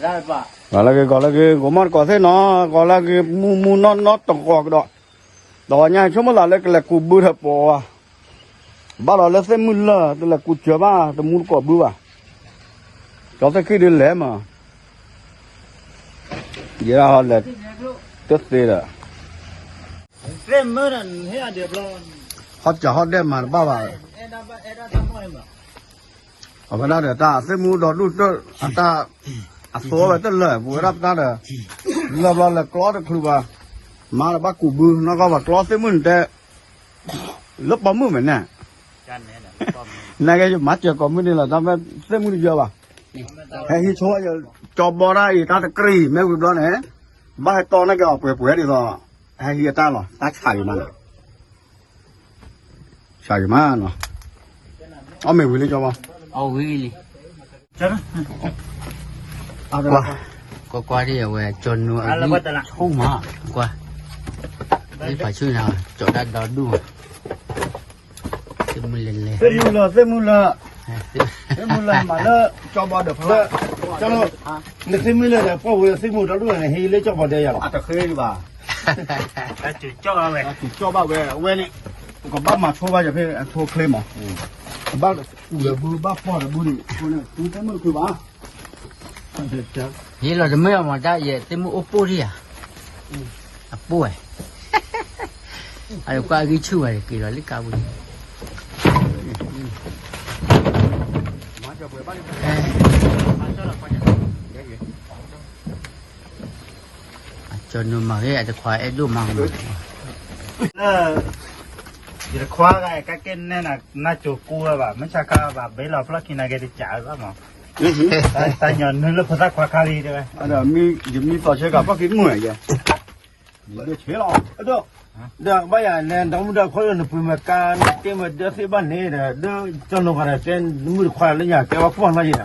ဂီၤလၢဂ့ၤ ဂီၤလၢဂ့ၤ ဂီၤမီၢ်တကိးသ့ၣ်နီၤ ဂီၤလၢဂ့ၤ မူမူနီၢ်နီၢ်တဂီၤကဒီး, ဒီးညါဆိကမိၣ်သးလၢကလဲၤကူးဘုထၢၣ်ပီၤဝဲ, ဘၣ်ဒီးလၢသ့ၣ်မုၢ်လၢၢ် တလဲၤကူးစၢၤဘၣ် တမူတကိးဘုဘၣ်, ကၠီသ့ၣ်ခံဒုးလဲၤမး, ယဲဒၣ်ဟီလဲၤ, တသ့ဒီး, သ့ၣ်မုၢ်ဒီးဟဲအဒံးဘျီ, ဟီၣ်စးဟီၣ်ဒဲးမၤတဘၣ်ဘၣ် အဝဲဒၣ်ဒီးတၢ်သ့ၣ်မုၢ်ဒီဒူၣ်တၢ်, အတၢ်, အသိဝဲတလၢာ် ပဝဲဒၣ်ပတၢ်ဒီး, လၢဘျီလဲၤကျီတချုးဘၣ်, မၤဒီးဘၣ်ကူးဘု နီၢ်ကီၢ်ဘၣ်ကျီသ့ၣ်မုၢ်န့ၣ်တဲ, လၢပိာ်မုၣ်မဲာ်န့ၣ်, နကဲယမၤစၢၤကိးမုၢ်န့ၣ်လီၤ တၢ်မ့ၢ်သ့ၣ်မုၢ်တယၢဘၣ်, ဟဲဟံးဆိယကၠီဘီတၢ်အံၤတၢ်တကြံၢ် မ့ၢ်ဝံၤဘျီန့ၣ်, ဘၣ်ဟဲတီန့ၢ်က့ၤအီၤပှဲၤပှဲၤဒ်သိး, ဟဲဟံးအတၢ်လီၤ တၢ်ဆးယံၤမးနီၤ ဆးယံၤမးနီၤ, အီၣ်မ့ၢ်ဝံၤလံကၠီဘီ, အဝံၤလံ, ကွၢ်, ကွၢ်ကွၢ်ဒ်အဝဲကၠီနူအဂံၢ်ဆူၣ်မး, ကွၢ်, လၢဖးဆူၣ်န့ၣ် ကၠီတၢ်ဒီဒူၣ်မး, သ့ၣ်မုၢ်လဲၤလဲၤ, သ့ၣ်မုၢ်လၢ သ့ၣ်မုၢ်လၢ, သ့ၣ်မုၢ်လၢမၤလၢကၠီဘီဒီးဖျၢၣ်, နသ့ၣ်မုၢ်လဲၤဒီးပှၢ်ဝဲသ့ၣ်မုၢ်ဒီဒူၣ်န့ၣ် ဟံးလၢကၠီဘီဒဲးယၤလီၤ, အတဃ့ဘၣ် ကၠီဘၣ်ဝဲ, ကၠီဘၣ်ဝဲ အဝဲန့ၣ်, ပကဘၣ်မၤဆိဘၣ်ယၤဖဲအဆိချ့မး, ကဘၣ်ကူးဒီးဘု ဘၣ်ပီၢ်ဒီးဘုန့ၣ် အဃိန့ၣ် သ့ၣ်မုၢ်တချုးဘၣ်, ယလီၤတမ့ၢ်အီၤမးတၢ်ယဲ သ့ၣ်မုၢ်အိၣ်ပိၢ်ဒံးဧါ, အပိၢ်ဝဲ, အကွၢ်အဂံၢ်ဆူၣ်ဝဲ က့ၤလီၤလၢကါပူၤန့ၣ် ကၠီနူမၤဂ့ၤ အတခွါအဲၣ်ဒိၣ်မး, လၢ, ယတခွါဂၤ ကကဲနဲၣ်နၤ နၢ်ကၠိၤကူဝဲဘၣ် မ့ၢ်ဆါခါဘၣ် ဘဲလီၤဖျီၣ်ခံနၤကဲတကးဘၣ်မး, တၢ်ညီနုၢ်လၢဖိသၣ်ခွါခါလံတဲဝဲ, ယမံသီဆၢကးဖျီၣ်ခံမုၢ်ယဲ, ဒီးဘၣ်ယၤနဲ ဒီမုၢ်ဒီခွါလၢနပုၢ်မ့ၢ်ကါ နတဲမ့ၢ်ဒၢသ့ၣ်ဘၣ်န့ၣ်ဒီး ဒၢကၠီနူဂၤဒီး တဲမုၢ်တခွါလၢညါ တဲဝဲကွၢ်နီၢ်ယဲဒီး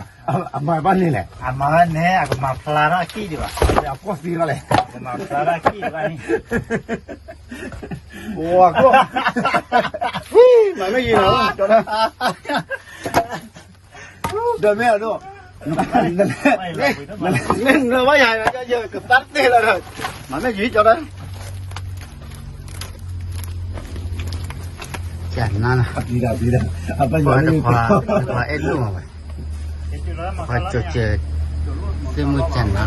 အမၤဘၣ်န့ၣ်လဲၣ်, အမၤဘၣ်န့ၣ် အကမၤဖျါထီၣ်အကံၣ်ဒံးဘၣ်, အကွၢ်သံလီၤလဲၣ်, အကမၤဖျါထီၣ်အကံၣ်ဒံးဘၣ်န့ၣ်, ဝါကွၢ်, မၤမ့ၢ်ယံၤနီၤ ကၠီဒၢ ဒီးမ့ၢ်အဒိၣ်, နဘၣ်ယၤ ယကသးတ့ၢ်လီၤဒီး, မၤမ့ၢ်ယံၤကၠီဒၢ, ကနါလီၤ, ပှၤအဲၣ်ဒိၣ်မးဝဲ, ပှၤကၠီၤစၢၤ, သ့ၣ်မုၢ်ကနါလီၤ, က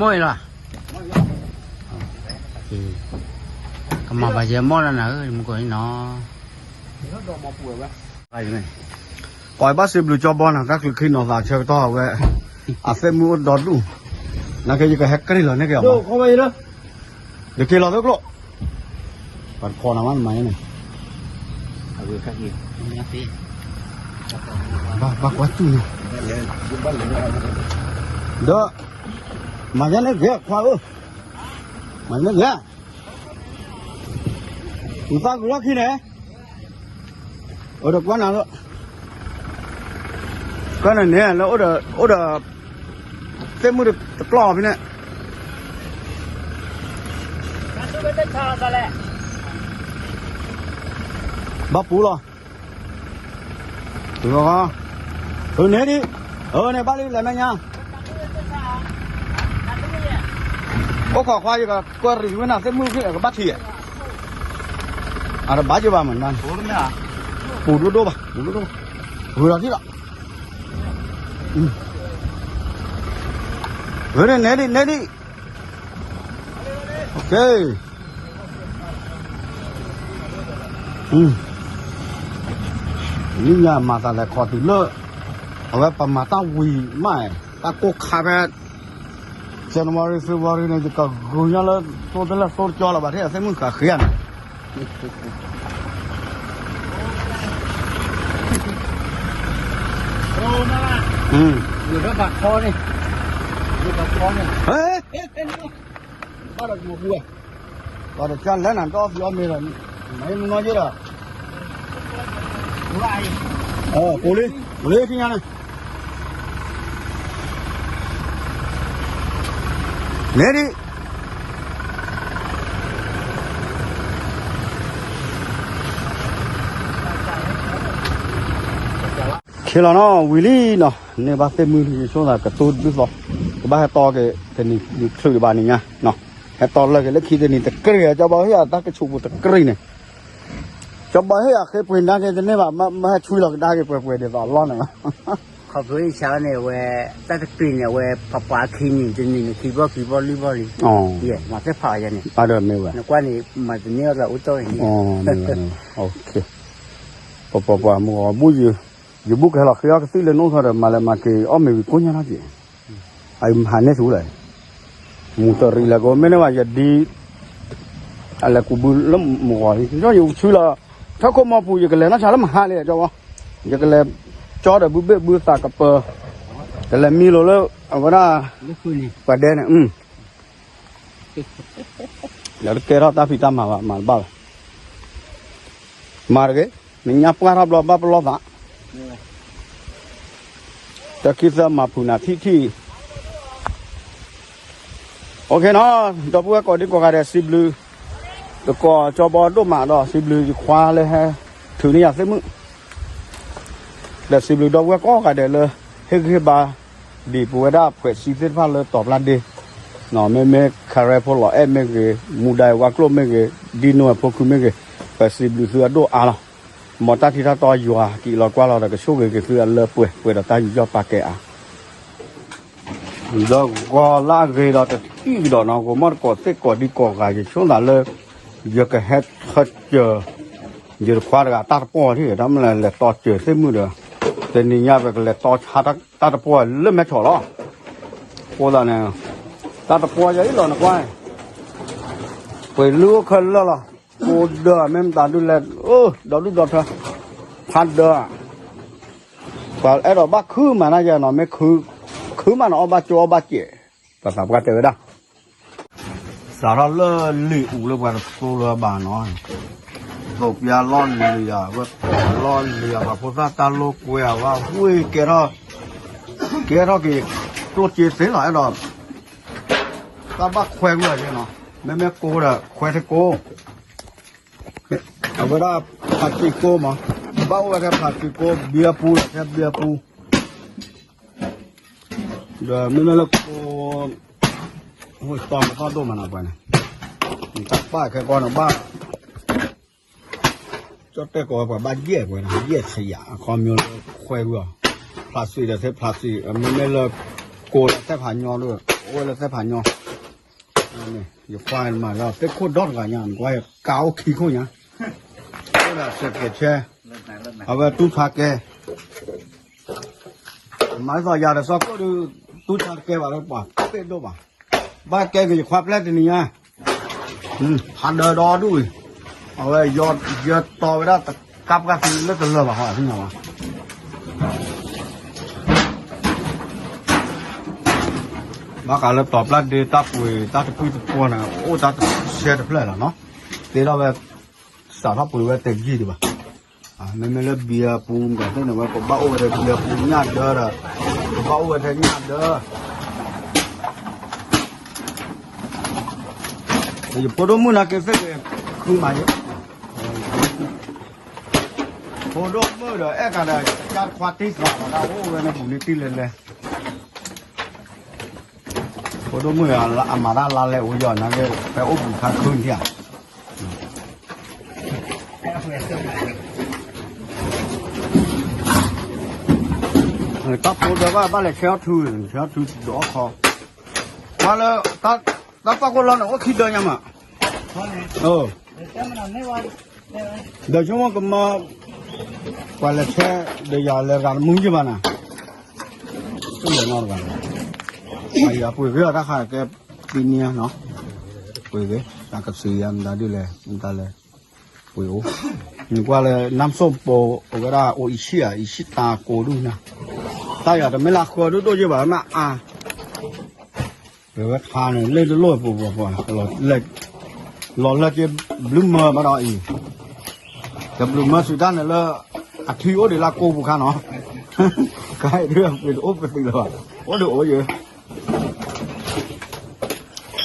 ဲလၢာ်, က့ၤကၠီၤဘီယဲမီၢ်လီၤနၤဧၢ မူကီၢ်န့ၣ်နီၤ, ပှၤဘၣ်စံးဘျုးကၠီၤဘီနၤ တၢ်ချုးခံနီၤသးဆၢကတီၢ်ဝဲ, အသ့ၣ်မုၢ်အိၣ်ဒီဒူၣ်, နာ်က့ယကဟဲကရံၢ်လီၤန့ၢ်က့ၤအီၤ, ယက့ၤလီၤသ့ကျိ, ပှၤတခီနၤမးနမၤန့ၣ်, ဘၣ်ကွၢ်တူၢ်န့ၣ်, ဒီး, မၤညါန့ၣ်ဂ့ၤခွါဧၢ, မၤန့ၣ်ဂ့ၤ နသးဂုာ်ထီၣ်ခံန့ၣ်, အိၣ်ဒီးကွၢ်နၤလီၤ, ကွၢ်နၤန့ၣ်လၢအိၣ်ဒီး, အိၣ်ဒီး, သ့ၣ်မုၢ်တကျီၢ်ဖဲန့ၣ်, ဘၣ်ပူၤလီၤ, အၢန့ၣ်ဒ်, အၢန့ၣ်ဘၣ်လံလဲၤမဲာ်ညါ အိၣ်ခိးခွါယကကွၢ်ရံၣ်ဝဲနၤသ့ၣ်မုၣ်ကဘၣ်ထံၣ်, အတဘၣ်ယဘၣ်မး, ပူၤဒိၣ်ဒိၣ်ဘၣ်, ပူၤဒိၣ်ဒိၣ်ဘၣ်, ဂုာ်လီၤထံၣ်လီၤ, ဂုာ်န့ၣ်နဲဒံးနဲဒံး, နံၣ်ညါမၤသးလဲၤခီတုၤလၢ, အဝဲပမၤတၢ်ဝံၤမး, တၢ်ကိၢ်ခါဖဲ January February န့ၣ် ယကဂုာ်ညါလၢသိတလၢသိတကၠီလၢၤဘၣ် ထဲအသ့ၣ်မုၣ်ဃာ်ဃ့ဧါန့ၣ်, ဘၣ်ဒီးကမူၤပူၤဝဲ, ဘၣ်ဒီးကၢ်လဲၣ်နၤ ဒီအီၣ်သံအီၣ်မ့ၤဒီး, မ့ၢ်မနီၤယဲဒီး, ပူၤလံ, ပူၤလံထံညါန့ၣ်, န့ၣ်ဒံး ခ့လီၤနီၤ ဝံၤလံနီၤ န့ၢ်ဘၣ်သ့ၣ်မုၢ်ဆိသးကတိၤတဘျုးသီ ကဘၣ်ဟဲတီက့ၤတနံၤ ချုးတဘၣ်နံၤညါ ဟဲတီလၢက့ၤလၢခံတနံၤတကြၢး ကၠီဘီဟ့ၣ်အတၢ်ကဆူးပူၤတကြၢးန့ၣ် ကၠီဘီဟ့ၣ်အဃ့ပှ့ၤနါက့ၤတန့ၢ်ဘၣ် မ့ၢ်ဟဲဆွံလီၤကဒါက့ၤပှဲၤပှဲၤဒ်သိးအလီၢ်န့ၣ်လီၤ ခီဖျိအံၤဆါန့ၣ် အဝဲ တၢ်တကြၢးန့ၣ် အဝဲပှၤပှၤခံနံၤတနံၤန့ၣ် ခံဘီခံဘီလွံၢ်ဘီလံ ယဲ မၤသ့ၣ်ဖးအီၤယဲန့ၣ် အဒၣ်မ့ၢ်ဝဲ နကွၢ်န့ၣ် မၤတန့ၢ်အီၤတအိၣ်တီၢ်န့ၣ် ပပှၤမုၢ်ဂီၤဘူၣ်ယ ယဘူၣ်ကဟဲလီၤဃ့အီၣ်ကသံၣ်လၢနိၣ်ထီၣ်ဒီး မၤလဲၤမၤက့ၤအီၣ်မ့ၤဝံၤကိညါထီၣ်က့ၤ အမၤန့ၢ်ဆူလဲၣ် မူတရံးလဲၤကိးမ့ၢ်န့ၢ်ဘၣ် ယဒ် အလဲၤကူးဘုလၢမုၢ်ဂီၤလံ ယဘူၣ်ဆူလီၤ ထၢခိၣ်မီပူၤ ယကလဲၤနီၢ်ဆါလၢမဟါလံ ကၠီဝီ ယကလဲၤကၠီဒီးဘုဘ့ၣ်ဘုသးကပၢၤ ကလဲၤမံလိၤလၢ အဝဲဒၣ် ပှၤဒဲန့ၣ် ဒီးတကဲထီၣ်တၢ်ဖံးတၢ်မၤဘၣ် မၤတဘၣ်ဘၣ် မၤတဂ့ၤ နညါပှၢ်ထီၣ်ဘျီဘၣ်ပလီၢ်သး တၢ်ခံသၢမၤဖုးနၤထံၣ်ထံၣ် OK နီၤ ဒီပုၢ်ဝဲၢ်ကိးဒံကိးဂၤဒဲး စံးဘျုး တကိးကၠီဘီဒိၣ်မးဒီး စံးဘျုးယခွါလၢဟဲထုးန့ၢ်ယၤသ့ၣ်မုၣ် ဒီးစံးဘျုးဒီပုၢ်ဝဲၢ်ကိးဂၤဒဲးလၢ ဟ့ၣ်ဂံၢ်ဟ့ၣ်ဘါ ဒ်ပဝဲဒၣ်ဖှဲးစံသ့ၣ်တဖၣ်လၢတီၤပျၢ်ဒ့ မ့မ့ၢ် ခါရဲဖိလီၤအဲၣ်မ့ၢ်ဂ့ၤ မူဒါဝါကျိၣ်မ့ၢ်ဂ့ၤ ဒံနိဝဲဖိခုမ့ၢ်ဂ့ၤ ပစံးဘျုးသုအဒိၣ်အါလီၤ. မ်တၢ်ထံတၢ်တီယွၤ က့ၤလီၤကွၢ်လီၤဒီးကဆိၣ်ဂ့ၤက့ၤသုအလၢပှဲၤ ပှဲၤဒီးတၢ်ယူးယီၣ်ပာ်ကဲအါ ဒီးဂီၤလၢအဂ့ၤဒီးတထံၣ်ကဒီးနီၤ ဂီၤမီၢ်တကိးသ့ၣ်ကိးဒံကိးဂၤ ယဆိသးလၢ ယကဟဲထၢစၢၤ ယတခွါတဂၤတၢ်တပီၢ်ထံၣ် တၢ်မနုၤလဲၤတီစၢၤသ့ၣ်မုၣ်ဒီး တနံၤညါပကလဲၤတီဆါတၢ်တပီၢ်လၢမဲဆီးလီၤ. အဃိသတးန့ၣ် တၢ်တပီၢ်ယၤအံၤလီၤနကွၢ် ပှ့ၤလုၢ်အိၣ်ခဲလၢာ်လီၤ. ကိးဒၢးမ့ၢ်မတၤဒုးလဲၤ ဒီဒူၣ်ဒီထၢ ဖးဒၢး ပှၤအဲၣ်ဒိးဘၣ်ခုမးနၤယဲနီၤ မ့ၢ်ခုမးနၤ အီၣ်ဘၣ်ကၠိအီၣ်ဘၣ်စဲး ပှၤသးပှၢ်တဲဝဲဒၣ် စးထီၣ်လၢလံာ်အူလၢပှၤတသိလၢၤဘၣ်နီၤ သိးပျါလီၢ်လံၤဧါ ဝဲလီၢ်လံၤဧါ ပှၤဖိသၣ်တၢ်လိာ်ကွဲဧါ ဝဲဝ့ၢ်ကဲထီၣ် ကဲထီၣ်က့ၤ ကျိၣ်စ့သ့လီၤ အဲၣ်ဒိး တၢ်ဘၣ်ခွဲကွံာ်အီၤနီၤ မ့မ့ၢ်ကိးဒီးခွဲထီၣ်ကိး အဝဲဒၣ်ဖးစံကိးမး ဘၣ်အိၣ်ဝဲထဲဖးစံကိး ဘံအပူလီၤထဲဘံအပူ ဒီးမ့မ့ၢ်လၢကိး ဟိၣ်သီမသီၣ်ဒိၣ်မးနီၤပှၤန့ၣ် တၢ်ပာ်ခဲကီၢ်န့ၣ်ဘၣ် ကၠီၣ်တဲၣ်ကိးဝဲပှၤဘၣ်ယဲၢ်ပှဲၤန့ၣ် ယဲၢ်ဆံယၤ အခီပညီလၢခွဲဝံၤအီၤ ဖျးစံဒီးသ့ဖျးစံ မ့မ့ၢ်လၢကိးလၢသဲဖးညီဒီး အိၣ်ဝဲလၢသဲဖးညီ ယခွါမၤဒီးသ့ၣ်ခိၣ်ဒီတဂၤညါ နကွၢ်ကါအိၣ်ခံခိၣ်ညါ အိၣ်ဒီးစဲးကဲးဆဲ အဝဲတူၢ်ဆါကဲ မၤသီၣ်ယၤဒီးစီၤကိၣ်ဒုး တူၢ်ဆါတကဲဘၣ်လၢပှၤသ့ၣ်ဒိၣ်ဘၣ် ဘၣ်ကဲက့ၤယခွါပျဲၢ်တနံၤညါ ဖးဒၢးဒီဒူၣ်အံၤ အဝဲယတီဝဲဒၣ်တကးပှၢ်သံလၢတလၢာ်ဘၣ်ဟီ သ့ၣ်ညါဘၣ် ဘၣ်ဃးလၢတီၤပျၢ်ဒ့တၢ်ပှ့ၤတၢ်တပှံၢ်တပှီၢ်န့ၣ် အိၣ်တၢ်တဆဲတဖျၢၣ်လီၤနီၤ သ့ထီၣ်ဝဲ စးထီၣ်ပှ့ၤဝဲတယံာ်ဒံးဘၣ် မ့မ့ၢ်လၢဘံအပူၤမတၤသ့ၣ်န့ၣ် ဝဲကဘၣ်အိၣ်ဝဲထဲဘံအပူၤညၣ်ဒၢဒီး ကဘၣ်အိၣ်ဝဲထဲညၣ်ဒၢ ယဖိဒိၣ်မုၣ်နာ်က့ၤသ့ၣ်န့ၣ် ခုမးယဲ ဖိဒိၣ်မုၣ်ဒီးအဲၣ်ကၤဒီး ကၢ်တခွါတံၢ်သးလီၤဒၣ်အိၣ်ဝဲန့ၣ် ဘူးန့ၢ်တံၢ်လဲၤလဲၤ ဖိဒိၣ်မုၣ်အမၤတၢ်လါလဲၤအိၣ်ယီၤနာ်က့ ဖဲအိၣ်ဘူးခါခုနံၣ်ဧါ တၢ်ဖိဒီးဘၣ်ဘၣ်လဲၤဆဲးအီၣ်ထူ ဆဲးအီၣ်ထူဒီးအီၣ်ခီ ကွၢ်လၢ တၢ်ပာ်ခိၣ်လီၤန့ၣ် အိၣ်ခံဒၢညါမး ဒီးဆိကမိၣ်ကမၢ ပှၤလဲၤဆဲး ဒီးယၤလဲၤတဂၤတမုာ်ယဘၣ်နၤ တလဲၤနီတဂၤ အပှ့ၤဂ့ၤအီၤတၢ်ခါကဲ ပံနံနီၤ ပှ့ၤဂ့ၤ တၢ်ကသုယၤမတၤဒုလဲၣ် မတၤလဲၣ် ပှ့ၤအိၣ် နကွၢ်လၢ နမ်ၣ်စိၣ်ပိ အဝဲဒၣ်အိၣ်အံၤဆံၣ်ဧါ အံၤဆံၣ်တၢ်ကိးဒူၣ်နၤ တၢ်ယၤတမ့ၢ်လၢဃၢဒိၣ်ဒိၣ်ယဘၣ်မ့ၢ်အါ ပဝဲခါန့ၣ် လ့ၣ်တလိၣ်ပူၤပူၤပူၤ လီၤလၢက့ၤဘျုးမၢဘၣ်ဒီးအံၤ ကဘျုးမၢစူၤတၢ်န့ၣ်လၢ အထံအိၣ်ဒံးလၢကိးပူၤခါနီၤ ကါဒုးပှ့ၤတအိၣ်ပသံးလၢၤဘၣ် အိၣ်ဒံးအိၣ်ယဲ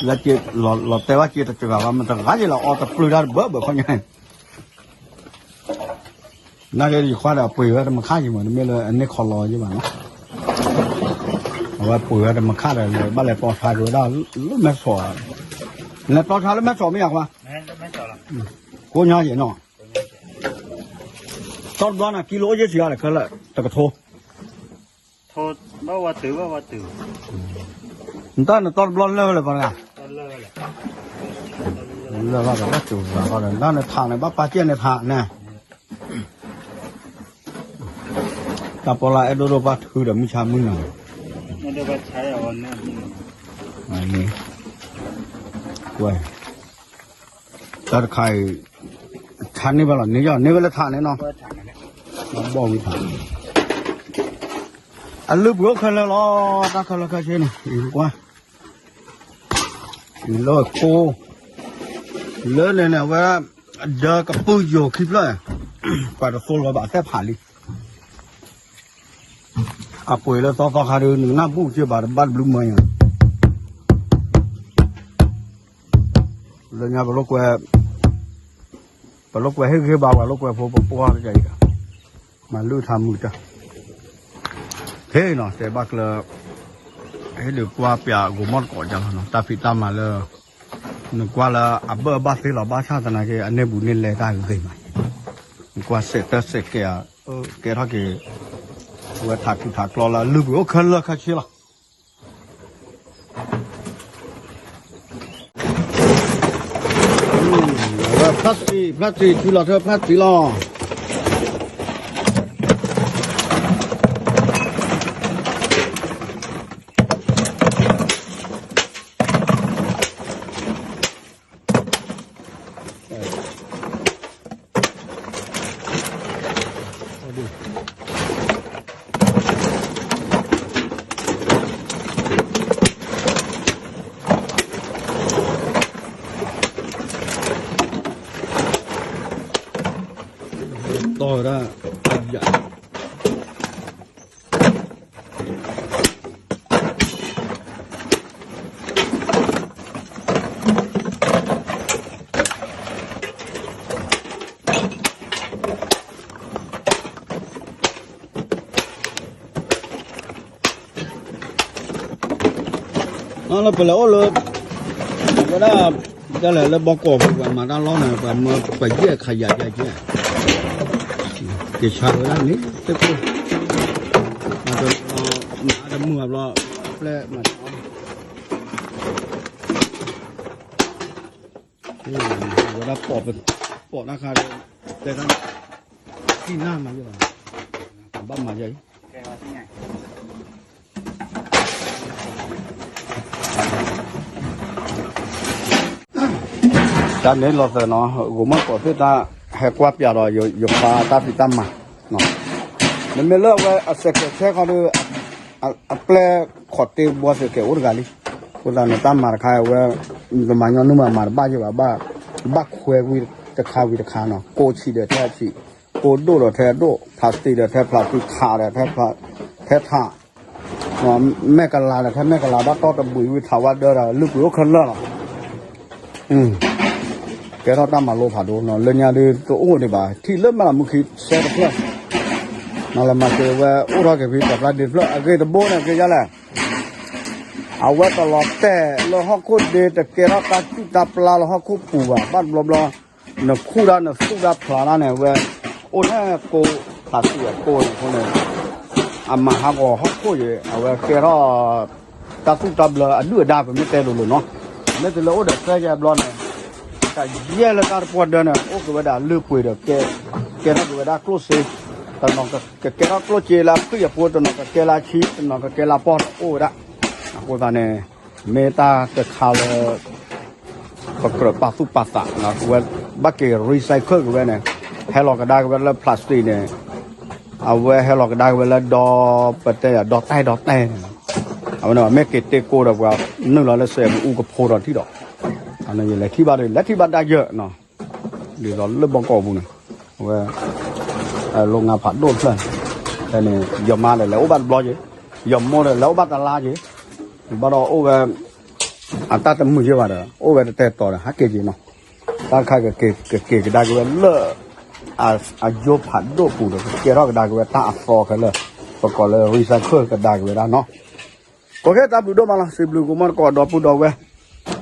လၢက့ၤ လီၤတဲာ်ဘၣ်က့ၤတစှၤဘၣ် မတဂၤယလီၤအီတပျုၢ်တၢ်တဘၢဘၢခီညါ နာ်က့ယခွါဒီးအပှ့ၤဝဲတမခါယံၤမး တမ့ၢ်လၢအန့ၢ်ခီလီၤယံၤဘၣ်နီၤ, အဝဲပှ့ၤဝဲတမခါဒီး ဘၣ်လဲၤတီဆါက့ၤဝဲဒၣ်လၢမဲဆီး, လဲၤတီဆါလၢမဲဆီးမ့ၢ်ယၤခွါ, ကိးညါယံၤနီၤ, တီတဘျီန့ၣ် ကံလိအိၣ်ယဲၢ်ဆံဂၤဒီးခဲလၢာ် တကထိ နတၢ်နတီတဘျီလၢဝဲလဲၣ် ပှၤတဂၤ, လၢဘၣ်ဒီးဘၣ်စူၤဘၣ်ဃီဒီး နတၢ်နထးန့ၣ် ဘၣ်ပာ်ကဲန့ၣ်ထးန့ၣ်, တၢ်ပီလၢအဲၣ်ဒိၣ်ဒိၣ်ပၢ်ထုဒီးမုၢ်ဆါမုၢ်နၤ, ဝဲ တၢ်တခါအံၤ ဆါန့ၢ်ဘၣ်လီၤ န့ၢ်ယီၤန့ၢ်ဝဲလၢထးန့ၣ်နီၤ, ဘီၣ်ဝံၤထး, အလုၢ်ပှ့ၤအိၣ်ခဲလၢာ်လီၤ တၢ်ခဲလၢာ်ခဲဆ့န့ၣ် ကွၢ်, လၢကိ, လၢန့ၣ်န့ၣ် အဝဲ ဒၢကပုၢ်ယိာ်ခံဖျၢၣ်, ပှၤတသိလီၤဘၣ်အသဲၣ်ဖးလံ, အပှ့ၤလၢသီသီခါဒီး နကနၢ်ဘူၣ်က့ဘၣ်တဘၣ်တဘျုးမၢယၤ လၢညါပလိာ်ကွဲ, ပလိာ်ကွဲဟ့ၣ်ဂ့ၤဘၣ်ပှၤလိာ်ကွဲဖိပပှၢ်တက့ၢ်အံၤ, မၤလုၢ်ထါမုာ်တၢ်, ဟ့ၣ်နီၤ တဲဘၣ်ကျၢၤ, ဟ့ၣ်ဒုးကွၢ်ပၠးဂိၤမီၣ်တကိးကလီၤနီၤ တၢ်ဖံးတၢ်မၤလၢ, နကွၢ်လၢအဘၢၣ်အဘၣ်သ့လီၤ ဘၣ်ဆၣ်သနာ်က့ အန့ၢ်ဘူးန့ၢ်လဲတၢ်ဂ့ၤမး, နကွၢ်စဲးတၢ်စဲးကဲးဧါ, ကဲထီၣ်က့ၤ, ဝဲထးထူးထးကျီလၢအလုၢ်ပှ့ၤအိၣ်ခဲလၢာ်ခဲဆ့လီၤ. ဖျါစံး ဖျါစံး ထူလီၤထၢဖျါစံးလီၤ. တီၢ်ဝဲဒၣ် လၢပလဲၤအိၣ်လၢ, ဝဲဒၣ်, ဒ်လဲၣ်လၢဘီကီၢ်ပူၤ ပှၤမၤတၢ်လီၢ်န့ၣ် ပှၤမၤကယဲၢ်ခးယၤယၤယဲၢ်, က့ၤဆါဝဲဒၣ်န့ၣ် တကိၢ်, မၤတမုာ်ဘျီ, ပျဲမၤတအီ, ဝဲဒၣ်ပိာ်, ပိာ်တၢ်ခါ, တဲခါ, ထံၣ်နၢ်မၤယဲၢ်ဘၣ်, ဘၣ်မၤယဲၢ်အံၤ တၢ်န့ၣ်လီၤသၢနီၤ ဂိၤမီၢ်ကိးသ့ၣ်တၢ် ဟဲကွၢ်ပၠးဒီးယခွါတၢ်ဖံးတၢ်မၤ, မ့မ့ၢ်လၢအဝဲအစဲးကဲးဆဲခီဒီး အပျဲၢ်ခီၣ်တ့ဘှီစဲးကဲးအိၣ်တဂၤလံ, အဃိသတးန့ၣ်တၢ်မၤတခါအံၤအဝဲ တမၤညီနုၢ်မးမၤတဘၣ်ယဲၢ်ဘၣ်, ဘၣ်ခွဲဝံၤတခါဝံၤတခါနီၤ, ကိးဆံးဒီးထဲဆံး, ကိးဒိၣ်ဒီးထဲဒိၣ်, ဖျးစတံးဒီးထဲဖျးစတံး, ထးဒီးထဲ, ထဲထး မဲာ်ကလၤဒီးထဲမဲာ်ကလၤ ဘၣ်တီၢ်တဘှံးဝံၤထးဝါဒၢဒီး လုၢ်ကွံာ်အိၣ်ခဲလၢာ်လီၤ. ကဲထီၣ်တၢ်မၤလိဖးဒိၣ်နီၤ လၢညါဒုးတအိၣ်ဒံးဘၣ် ထံၣ်လၢမဲာ်လီၤမူခံစဲတဖျၢၣ်, မၤလၢမၤစၢၤဝဲအိၣ်ထီၣ်က့ၤဖဲပှၤဖျါဒ့တဖျၢၣ် အဂ့ၢ်တဘိန့ၣ် ကဲယါလဲၣ်, အဝဲတလီၤတဲာ်လၢဟီၣ်ခိၣ်ဒ့ တကဲထီၣ်တၢ်စုၣ်တၢ်ပျၢ်လၢဟီၣ်ခိၣ်ပူၤဘၣ် ဘၣ်တဘျီဘျီ နခူၣ်ဒၣ်နသူၣ်ဒၣ်ဖျးဒၣ်န့ၣ် အဝဲ အိၣ်န့ၣ်ကိးဖျးစံးအကိးန့ၣ်အဃိန့ၣ် အမၤဟးဂီၤဟီၣ်ခိၣ်ယံၤ အဝဲကဲထီၣ် တၢ်သူၣ်တၢ်ဘျၢအဒုၣ်အဒါ ပမ့ၢ်တဲလိၤလိၤနီၤ, မ့ၢ်တုၤလၢအိၣ်ဒီးသၢယဲၢ်ဘျီန့ၣ် တၢ်ယဲၢ်လၢတၢ်တပှီၢ်ဒၢန့ၣ် အိၣ်က့ၤဝဲဒၣ်လုၢ်ပှ့ၤဒီး ကဲထီၣ်က့ၤဝဲဒၣ်ကျိၣ်စ့, တနီၤကကဲထီၣ်ကျိၣ်စ့လၢအဖှံအဖိ, တနီၤကကဲလၢအဆံ, တနီၤကကဲလၢအပီၢ်ဒီးအိၣ်ဝဲဒၣ်, အဃိသတးန့ၣ် မ့ၢ်တၢ်တခါလၢ ပကြၢးပာ်သူၣ်ပာ်သး ဝဲဘၣ်က့ၤ recycle က့ၤဝဲန့ၣ် ဟဲလီၤကဒါက့ၤဝဲလၢ plastic န့ၣ် အဝဲဟဲလီၤကဒါက့ၤဝဲလၢဒီ ပတဲယၤ ဒီတဲၢ်ဒီတဲၢ်န့ၣ်လီၤ, အဝဲန့ၣ်မ့ၢ်က့ၤတ့ကိဒီးပှၤနုာ်လီၤလၢစဲးပူၤအူကဖိဒီးထံၣ်ဒီး, ယလဲၤထံၣ်ဘၣ်ဒီး လဲၤထံၣ်ဘၣ်ဒၣ်ယဲၢ်နီၤ, ဒ်သိးလၢဘီကီၢ်ပူၤန့ၣ် အဝဲ လိၣ်ငါဖးဒိၣ်တဖျၢၣ်, ဖဲန့ၣ် ယမါဒီးလဲၤအိၣ်ဘၣ်တဘျီက့ၤ, ယမိၢ်ဒီးလဲၤအိၣ်ဘၣ်တလါက့ၤ, ဘၣ်ဒီးအိၣ်ဝဲ အတၢ်တမုာ်ယဲၢ်ဘၣ်ဒီး အိၣ်ဝဲတတဲတီၤဒီး ဟးက့ၤက့ၤနီၤ, တၢ်တခါကက့ၤကဒါက့ၤဝဲလၢ အယိဖးဒိၣ်ပူၤဒီး ကကဲထီၣ်ကဒါက့ၤဝဲတၢ်အသီခဲလၢာ်, ပကိးလၢ recycle ကဒါက့ၤဝဲဒၣ်နီၤ. ကီခဲတၢ်ဘျုးဒိၣ်မးလီၤ, စံးဘျုးကမီၢ်တကိးဒီပုၢ်ဒီဝဲၢ်,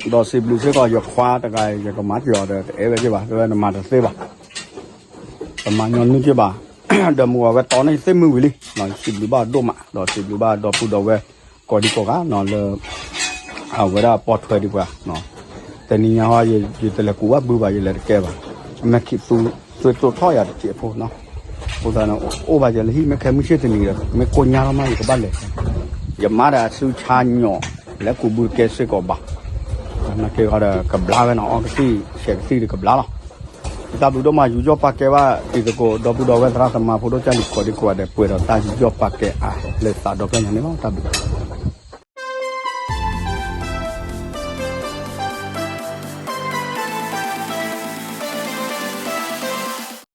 ဒီးစံးဘျုးစ့ၢ်ကီးယခွါတဂၤ ယကမၤစၢၤအီၤဒီး တအဲၣ်ဝဲက့ၤဘၣ်, တဝဲနမၤတသ့ဘၣ် တမၤညီနုၢ်က့ၤဘၣ်, ဒီးမုၢ်ဂီၤဝဲတီန့ၣ်သ့ၣ်မုၢ်ဝံၤလံ, စံးဘျုးဘၣ်ဒိၣ်မး, ဒီးစံးဘျုးဘၣ်ဒီပုၢ်ဒီဝဲၢ် ကိးဒံကိးဂၤနီၤလၢ အဝဲဒၣ်ပိာ်ထွဲဒံးပှၤ, တနံၤညါဟီ ယတလဲၤကူးဘၣ်ဘုဘၣ် ယလဲၤတကဲဘၣ်, မ့ၢ်ခံသူ သွဲတိာ်ထီၣ်ယၤတစဲးဖိနီၤ, အဃိသတးန့ၣ် အိၣ်ဘၣ်ယဲလၢဟံၣ်မ့ၢ်ခဲမုၢ်ဆ့ၣ်တနံၤဒီး မ့ၢ်ကိညါလီၤမး ယကဘၣ်လဲၤ, ယမါဒီးအစုဆါညီ လဲၤကူးဘုတကဲစ့ၢ်ကီးဘၣ်, နာ်က့ဂီၤဒီးကဘျါဝဲနီၤ အီကသံၣ်ဆဲးကသံၣ်ဒီးကဘျါလီၤ. တၢ်ဘျုးဒိၣ်မး ယူးယီၣ်ပာ်ကဲဘၣ်တံၤသကိး ဒီပုၢ်ဒီဝဲၢ်သရၣ်သမါဖိဒိၣ်ကၢ်လံၤ ကိးဒံကိးဂၤဒဲး ပှဲၤဒီးတၢ်ယူးယီၣ်ပာ်ကဲအါလၢသးဒီဖျၢၣ်ညါန့ၣ်လီၤ. တၢ်ဘျုး